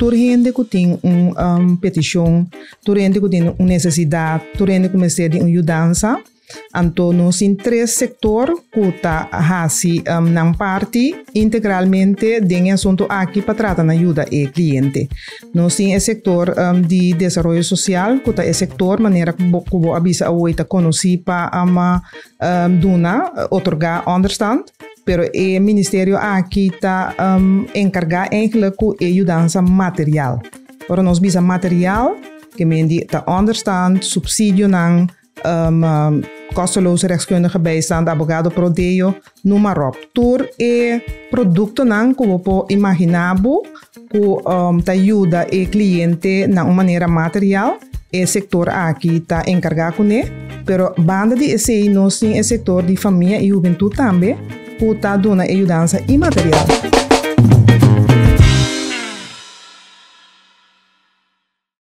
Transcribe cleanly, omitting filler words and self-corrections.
Tur hende ku tin un um, petishon, tur hende ku tin un nesesidat, tur hende ku mester di un yudansa. Anto nos tin tres sektor ku ta hasi um, nan parti integralmente den e asuntu aki pa trata na yuda e kliente. Nos tin e sektor um, di desaroyo sosial ku ta e sektor manera ku bo a bisa awor ta konosí pa um, um, duna, otorgá onderstand. Pero e ministerio aki ta um, enkargá eigenlijk ku e yudansa material. Ora nos bisa material, ke men di ta onderstand, supsidionan, um, um, kosteloze rechtskundige bijstand, abogado pro deo, noem maar op. Tur e produktonan ku bo por imaginá bo ku um, ta yuda e kliente na un manera material, e sektor aki ta enkargá kuné. Pero banda di esei nos tin e sektor di famia i hubentut tambe ku ta duna e yudansa imaterial.